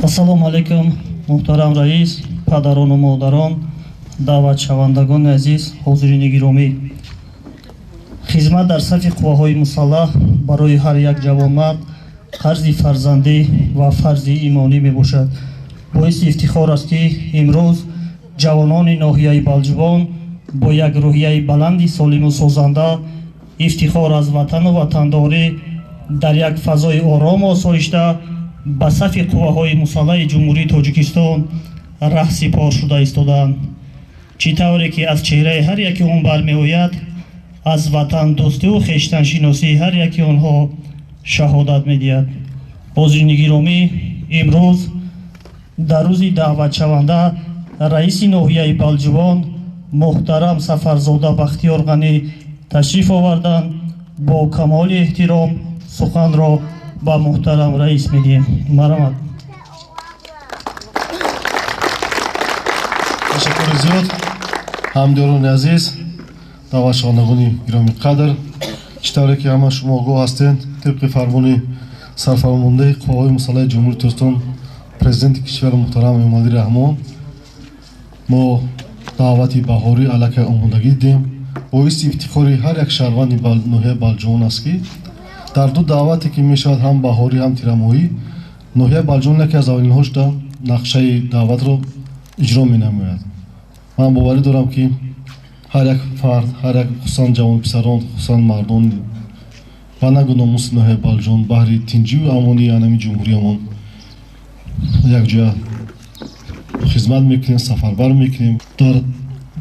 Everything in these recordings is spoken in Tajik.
Ассалому алайкум, муҳтарам раис, падарону модарон, даъватшавандагони азиз, ҳозирини гиромӣ. Хизмат дар сафи қувваҳои мусаллаҳ барои ҳар як ҷавонмард қарзи фарзандӣ ва фарзи имонӣ мебошад. Боиси ифтихор аст, ки имрӯз ҷавонони ноҳияи Балҷувон бо як рӯҳияи баланди солиму созанда, ифтихор аз ватану ватандорӣ, дар як фазои орому осоишта ба сафи қувваҳои мусаллаҳи Ҷумҳурии Тоҷикистон раҳсипор шуда истодаанд. Чӣ тавре ки аз чеҳраи ҳар яки он бармеояд, аз ватандӯстиву хештаншиносии ҳар яки онҳо шаҳодат медиҳад. Ҳозирини гиромӣ, имрӯз дар рӯзи даъватшаванда раиси ноҳияи Балҷувон муҳтарам Сафарзода Бахтиёр Ғанӣ ташриф оварданд. Бо камоли эҳтиром суханро ба муҳтарам раис медиҳем. Марҳамат. Ташаккури зиёд, ҳамдиёрони азиз, даъватшавандагони гиромӣ қадр. Чӣ тавре ки ҳама шумо огоҳ ҳастед, тибқи фармони сарфармондаи қувваҳои мусаллаҳи Ҷумҳурии Тоҷикистон, президенти кишвари муҳтарам Эмомалӣ Раҳмон, мо даъвати баҳорӣ аллакай омодагӣ дидем. Боиси ифтихори ҳар як шаҳрванди ноҳияи Балҷувон аст, ки дар ду даъвате ки мешавад, ҳам баҳорӣ, ҳам тирамоҳӣ, ноҳияи Балҷувон яке аз аввалинҳо шуда нақшаи даъватро иҷро менамояд. Ман боварӣ дорам, ки ҳар як фард, ҳар як, хусусан ҷавонписарон, хусусан мардон ва нагу номуси ноҳияи Балҷувон баҳри тинҷию амонии анами ҷумҳуриямон якҷоя хизмат мекунем, сафарбар мекунем. Дар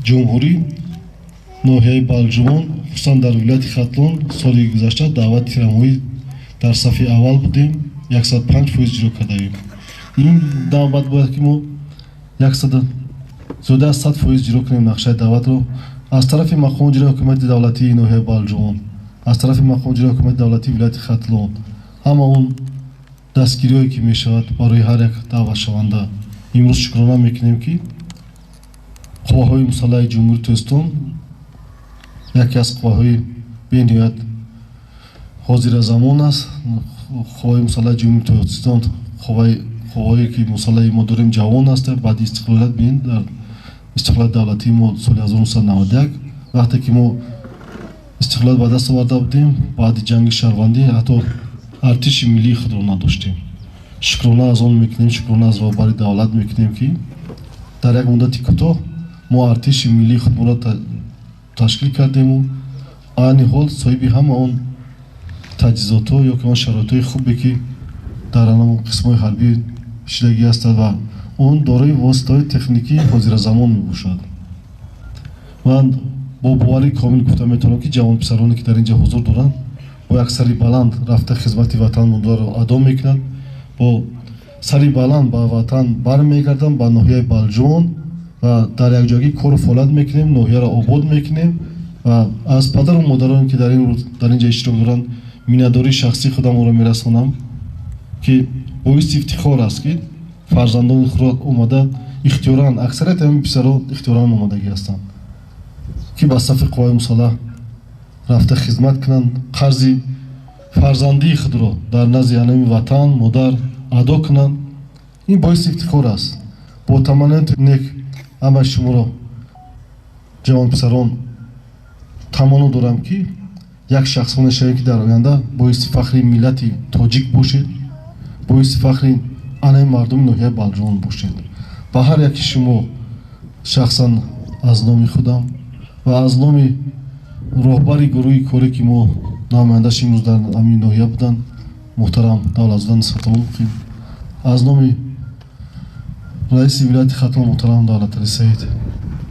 ҷумҳурӣ ноҳияи Балҷувон, хусусан дар вилояти Хатлон, соли гузашта даъвати тирамоҳӣ дар сафи аввал будем, 105% иҷро кардаем. Ин навбат бояд ки мо зиёда аз 100% иҷро кунем нақшаи даъватро. Аз тарафи мақоми иҷрои ҳукумати давлатии ноҳияи Балҷувон, аз тарафи мақоми иҷрои ҳукумати давлатии вилояти Хатлон ҳама он дастгириҳое ки мешавад барои ҳар як даъватшаванда, имрӯз шукрона мекунем, ки қувваҳои мусаллаҳи Ҷумҳурии Тоҷикистон яке аз қувваҳои бениҳоят ҳозиразамон аст. Қувваҳои мусаллаҳи Ҷумҳурии Тоҷикистон, қувваҳое ки мусаллаҳи мо дорем, ҷавон аст. Баъди истиқлолият, бинед, дар истиқлолияти давлатии мо соли 1991, вақте ки мо истиқлолият ба даст оварда будем, баъди ҷанги шаҳрвандӣ ҳатто артиши миллии худро надоштем. Шукрона аз он мекунем, шукрона аз роҳбари давлат мекунем, ки дар як муддати кӯтоҳ мо артиши миллии худро ташкил кардему айни ҳол соҳиби ҳама он таҷҳизотҳо ё ки он шароитҳои хубе, ки дар анам қисмҳои ҳарбӣ шидагӣ ҳастад ва он дорои воситаҳои техникии ҳозиразамон мебошад. Ман бо боварии комил гуфта метавонам, ки ҷавонписароне, ки дар ин ҷо ҳузур доранд, бо як сари баланд рафта хизмати ватан модарро адо мекунанд, бо сари баланд ба ватан бармегарданд, ба ноҳияи Балҷувон, ва дар якҷоягӣ кору фаъолият мекунем, ноҳияро обод мекунем. Ва аз падару модароне, ки дар ин ҷо иштирок доранд, миннатдории шахсии худамонро мерасонам, ки боиси ифтихор аст, ки фарзандони худро омада ихтиёран, аксарияти ҳамин писаро ихтиёран омодагӣ ҳастанд, ки ба сафи қувваи мусаллаҳ рафта хизмат кунанд, қарзи фарзандии худро дар назди анами ватан модар адо кунанд. Ин боиси ифтихор аст. Бо таманниёти нек ҳамаи шуморо, ҷавонписарон, таманно дорам, ки як шахсоне шавед, ки дар оянда боиси фахри миллати тоҷик бошед, боиси фахри анаи мардуми ноҳияи Балҷувон бошед. Ба ҳар яки шумо шахсан аз номи худам ва аз номи роҳбари гурӯҳи корӣ, ки мо намояндаш имрӯз дар ҳамин ноҳия буданд, муҳтарам Давлатзода Нусратулло Муқим, аз номи раиси вилояти Хатлон муҳтарам Давлатали Саид,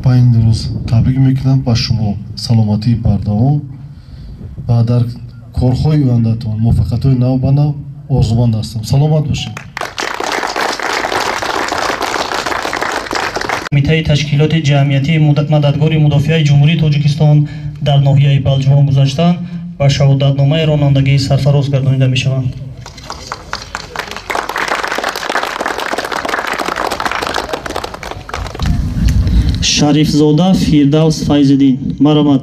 ба ин рӯз табрик мекунам. Ба шумо саломатии бардавом ва дар корҳои ояндатон муваффақиятҳои нав ба нав орзуманд ҳастам. Саломат бошед. Кумитаи ташкилоти ҷамъиятии мададгори мудофиаи Ҷумҳурии Тоҷикистон дар ноҳияи Балҷувон гузаштанд ва шаҳодатномаи ронандагии сарфароз гардонида мешаванд. Шарифзода Фирдавс Файзиддин, марҳамат.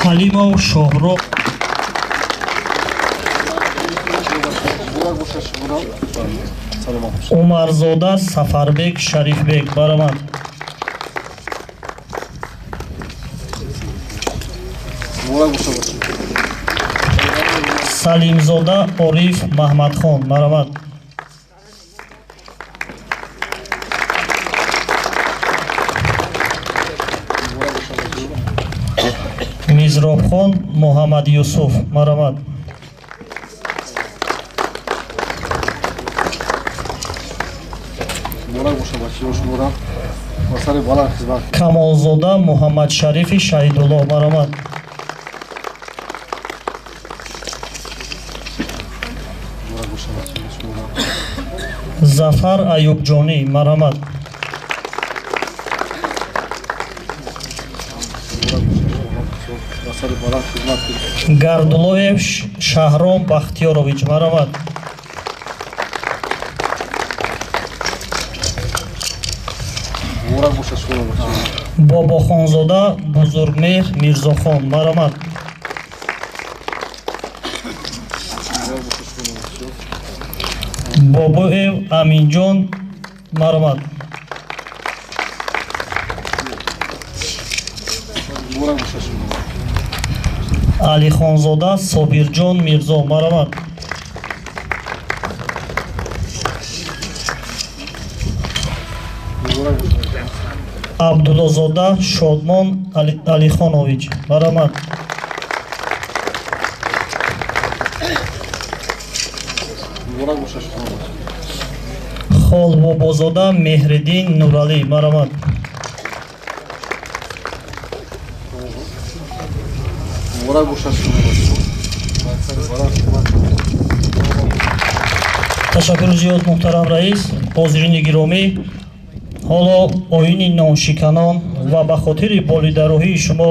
Ҳалимов Шоҳрух. Умарзода Сафарбек Шарифбек, баромад. Салимзода Ориф Маҳмадхон, баромад. Мизробхон Муҳаммад Юсуф, марҳамат. Камолзода Муҳаммадшарифи Шаҳидулло, марҳамат. Зафар Аюбҷонӣ, марҳамат. Гардулоев Шаҳром Бахтиёрович, марҳамат. Бобохонзода Бузургмеҳр Мирзохон, марҳамат. Бобоев Аминҷон, марҳамат. Алихонзода Собирҷон Мирзо, марҳамат. Абдуллозода Шодмон Алихонович, марҳамат. Холбобозода Меҳриддин Нуралӣ, марҳамат. Ташаккури зиёд, муҳтарам раис. Ҳозирини гиромӣ, ҳоло оини ноншиканон ва ба хотири болидароҳии шумо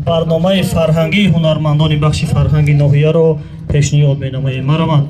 барномаи фарҳангии ҳунармандони бахши фарҳанги ноҳияро пешниҳод менамоем. Марҳамат.